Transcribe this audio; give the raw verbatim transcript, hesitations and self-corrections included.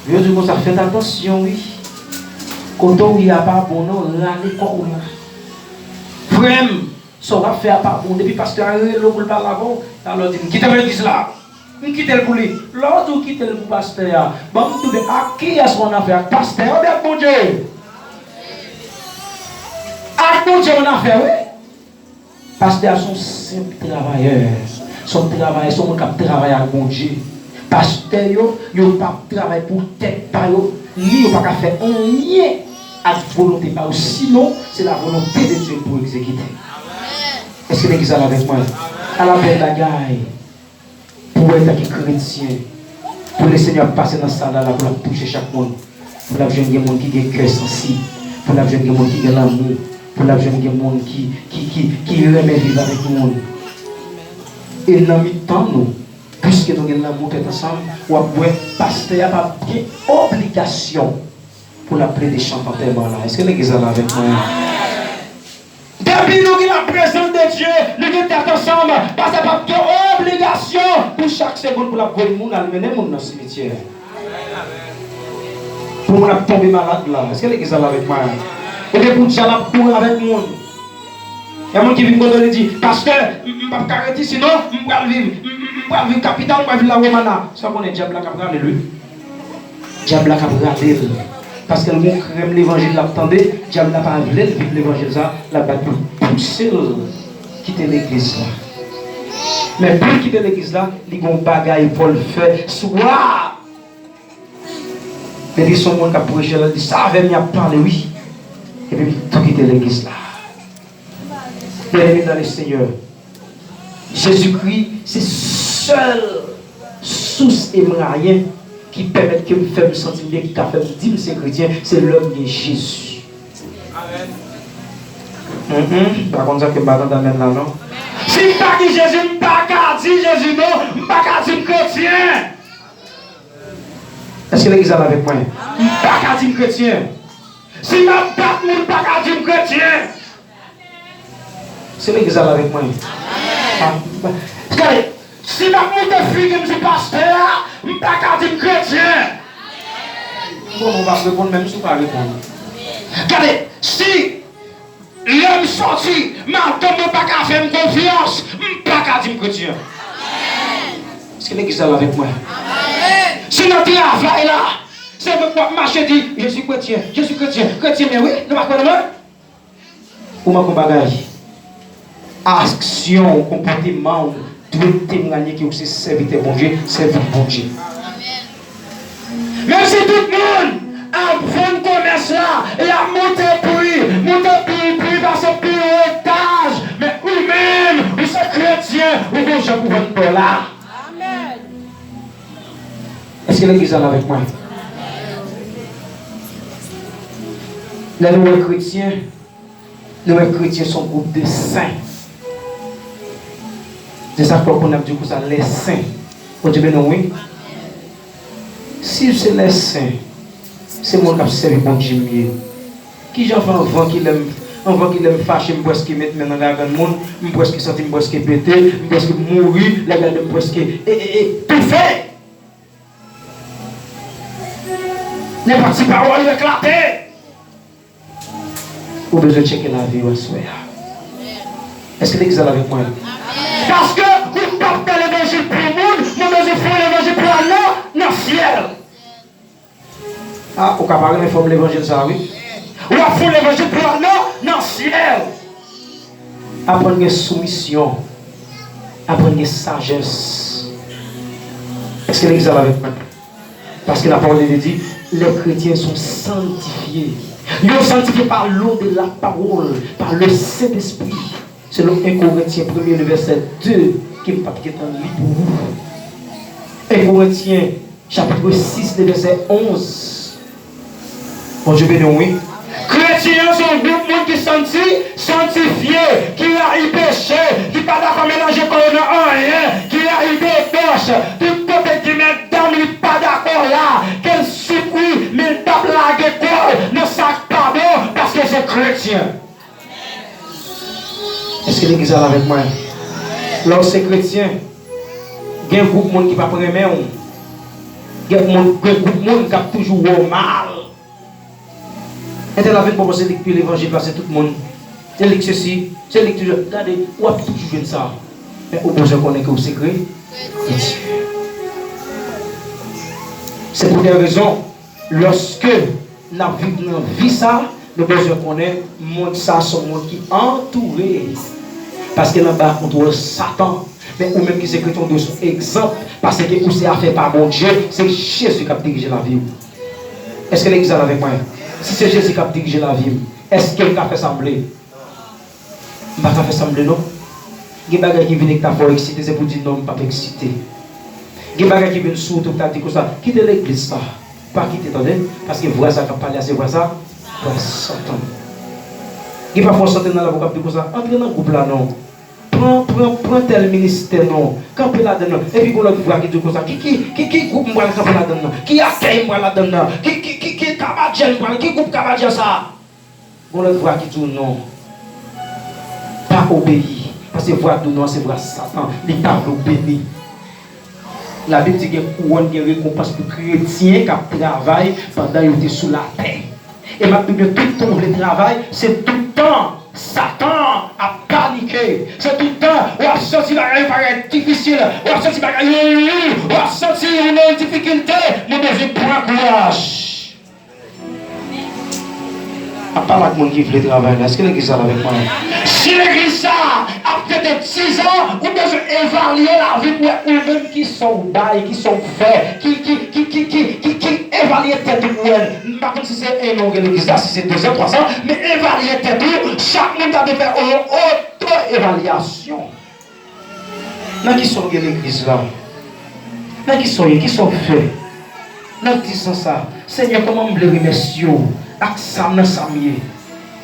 Yo di konsa, fèt atansyon wi. Kote w ye a pa bon non, rale kò w la. Frè m, sa w ap fè a pa bon. Depi pastè a rele w pou l pale avè w, alò di m kite m legliz la. M kite l pou li. Lè w di w kite l pou pastè a, ban m toude ak kiyès w annafè, ak pastè a oubyen ak Bondye? Ak Bondye w annafè wi. Pastè a se yon senp travayè. Se yon travayè, se yon moun k ap travay ak Bondye. Pastè yo, yo p ap travay pou tèt pa yo, ni yo pa ka fè anyen ak volonte pa yo. Sinon, se la volonté de Dieu pou egzekite. Èske legliz la avèk mwen? Ala bèl bagay! Pou w antanke kretyen, pou Lesenyè ap pase nan sal la, la pou l ap touche chak moun, pou l ap jwenn gen moun ki gen kè sansib, pou l ap jwenn gen moun ki gen lanmou, pou l ap jwenn gen moun ki, ki, ki, ki renmen viv avèk moun. E nan mitan nou, piske nou gen lanmou tèt ansanm, w ap wè pastè a p ap gen obligasyon pou l ap plede chante antèman la. Èske legliz la la avèk mwen? Depi nou gen laprezans de Dye, nou gen tèt ansanm, pastè p ap gen obligasyon pou chak segonn pou l ap voye moun al mennen moun nan simityè. Pou moun ap tonbe malad la. Èske legliz la la avèk mwen? Oubyen pou dyab ap kouri avèk moun. Gen moun ki vin kote w, li di, pastè, m, m p ap ka ret isi non, m pral viv, m, m, m pral viv kapital, m pral viv la Romana. Sa w konnen dyab la k ap rale l wi. Dyab la k ap rale l. Paske l gon krèm levanjil l ap tande, dyab la pa vle l viv levanjil sa, l ap bat pou l pouse l kite legliz la. Men pou l kite legliz la, li gon bagay pou l fè. Swa depi se yon moun k ap preche, l di sa avè m y ap pale wi. Epi l tou kite legliz la. Byeneme nan Lesenyè, Jezikri se sèl sous e mwayen ki pèmèt ke m fè m santi m byen, ki ka fè m di m se kretyen, se lè m gen Jezi. Amèn. M pa konn sa ke m pa tande amèn la non. Si m pa gen Jezi, m pa ka di Jezi non, m pa ka di m kretyen. Èske legliz la avèk mwen? M pa ka di m kretyen. Si m ap bat moun, m pa ka di m kretyen. Se legliz la avèk mwen. Ah, m pa, gade, si m ap moute figi m sou pastè a, m pa ka di m kretyen. Bon, ou p ap reponn menm si w pa reponn. Gade, si lè m sòti, madanm mwen pa ka fè m konfyans, m pa ka di m kretyen. Èske legliz la avèk mwen? Si nan travay la, se mwen k ap mache di, je suis chrétien, je suis chrétien, kretyen mwen wi, nou pa kwè nan mwen? Ou manke yon bagay. Aksyon w, konpòteman w dwe temwanye ke w se sèvitè Bondye, sèvi Bondye. Menm si tout moun ap vann komès la, y ap moute pri, moute pi, pri pase pi wo etaj, men ou menm, ou se kretyen, ou gon jan pou vann dòla. Èske legliz la avèk mwen? Lè nou wè kretyen, nou wè kretyen se yon gwoup de sen. Se sa k fè w konn ap di konsa, lè sen. Bondye beni w wi. Si se lè sen, se moun k ap sèvi Bondye m ye. Kijan fè anvan ki lè m, anvan ki lè m fache, m prèske met men nan gagann moun, m prèske santi m prèske pete, m prèske mouri, lè gade m prèske e, e, e, toufe. Nenpòt ti pawòl yo eklate. Ou bezwen tcheke lavi w aswè a. Èske legliz la avèk mwen? Paske ou p ap fè levanjil pou moun, men ou bezwen fè levanjil pou w al nan, nan syèl. Ah, ou ka pa renmen fòm levanjil sa a wi. W ap fè levanjil pou w al nan, nan syèl. Aprann gen soumisyon. Aprann gen sajès. Èske legliz la avèk mwen? Paske la parole de Dieu dit, les chrétiens sont sanctifiés. Yo sanctifié par l'eau de la parole, par le Saint-Esprit. Selon en Korentyen premye, le vèsè de, ke m p ap gentan li pou ou. En Korentyen, chapitre six, le vèsè onz. Bondye beni w wi. Kretyen an se yon gwoup moun ki santi, sanktifye, ki rayi peche, ki pa dakò melanje kò yo nan anyen, ki rayi debòch. Tout kote gen medam li pa dakò la, ke l soufri, men l p ap lage kò l nan sa k pa bon, paske se kretyen. Èske legliz la avèk mwen? Lè w se kretyen, gen gwoup moun ki p ap renmen w. Gen moun, gen gwoup moun k ap toujou wè w mal. Entèl la vin, bon, se li k pi levanjil pase tout moun. Se li k sesi, se li k toujou. Gade, w ap toujou jwenn sa. Men ou bezwen konnen ke w se kre-, kretyen. Se pou de rezon, lòske n ap viv nan vi sa, nou bezwen konnen mond sa se yon mond ki antoure. Paske l anba kontwòl Satan. Men ou menm ki se kretyen, ou dwe se yon egzanp. Paske ou se afè pa Bondye, se Jezi k ap dirije lavi w. Èske legliz la avèk mwen? Si se Jezi k ap dirije lavi m, èske m ka fè sa m vle? M pa ka fè sa m vle non. Gen bagay ki vin e k ta fè w eksite, se pou w di non, m p ap eksite. Gen bagay ki vin sou ou tou k ta di konsa, kite legliz sa. Pa kite, tande, paske vwa sa k ap pale a se vwa sa, vwa Satan. Gen pafwa w santi nan lavi w k ap di konsa, antre nan gwoup la non. Pran, pran, pran tèl ministè non. Kanpe ladann nan. Epi gon lòt vwa ki di w konsa, ki, ki, ki, ki gwoup m pral kanpe ladann nan? Ki akèy m pral ladann nan? Ki, ki, ki, ki kabadjè m pral, ki gwoup kabadjè sa? Gon lòt vwa ki di w non. Pa obeyi. Paske vwa k di w non an se vwa Satan. Li pa vle w beni. Labib di gen kouwòn, gen rekonpans pou kretyen k ap travay pandan yo te sou latè. E m ap di w byen, tout tan w vle travay, se tout tan Satan ap panike. Se tout tan w ap santi bagay yo parèt difisil, w ap santi bagay yo lou, w ap santi ou nan difikilte, men bezwen pran kouraj. Ap pale ak moun ki vle travay la. Èske legliz la avèk mwen? Si legliz sa ap tete dizan, ou bezwen evalye lavi pou wè ou menm ki sa w bay, ki sa w fè, ki, ki, ki evalye tèt ou pou wè. M pa konn si se en an w gen legliz la, si se dezan, twa zan, men evalye tèt ou, chak moun ta dwe fè yon oto evalyasyon. Nan kisa w gen legliz la? Nan kisa w ye? Kisa w fè? Nan dizan sa, Senyè, kòman m vle remèsye w ak sa m nan sa m ye?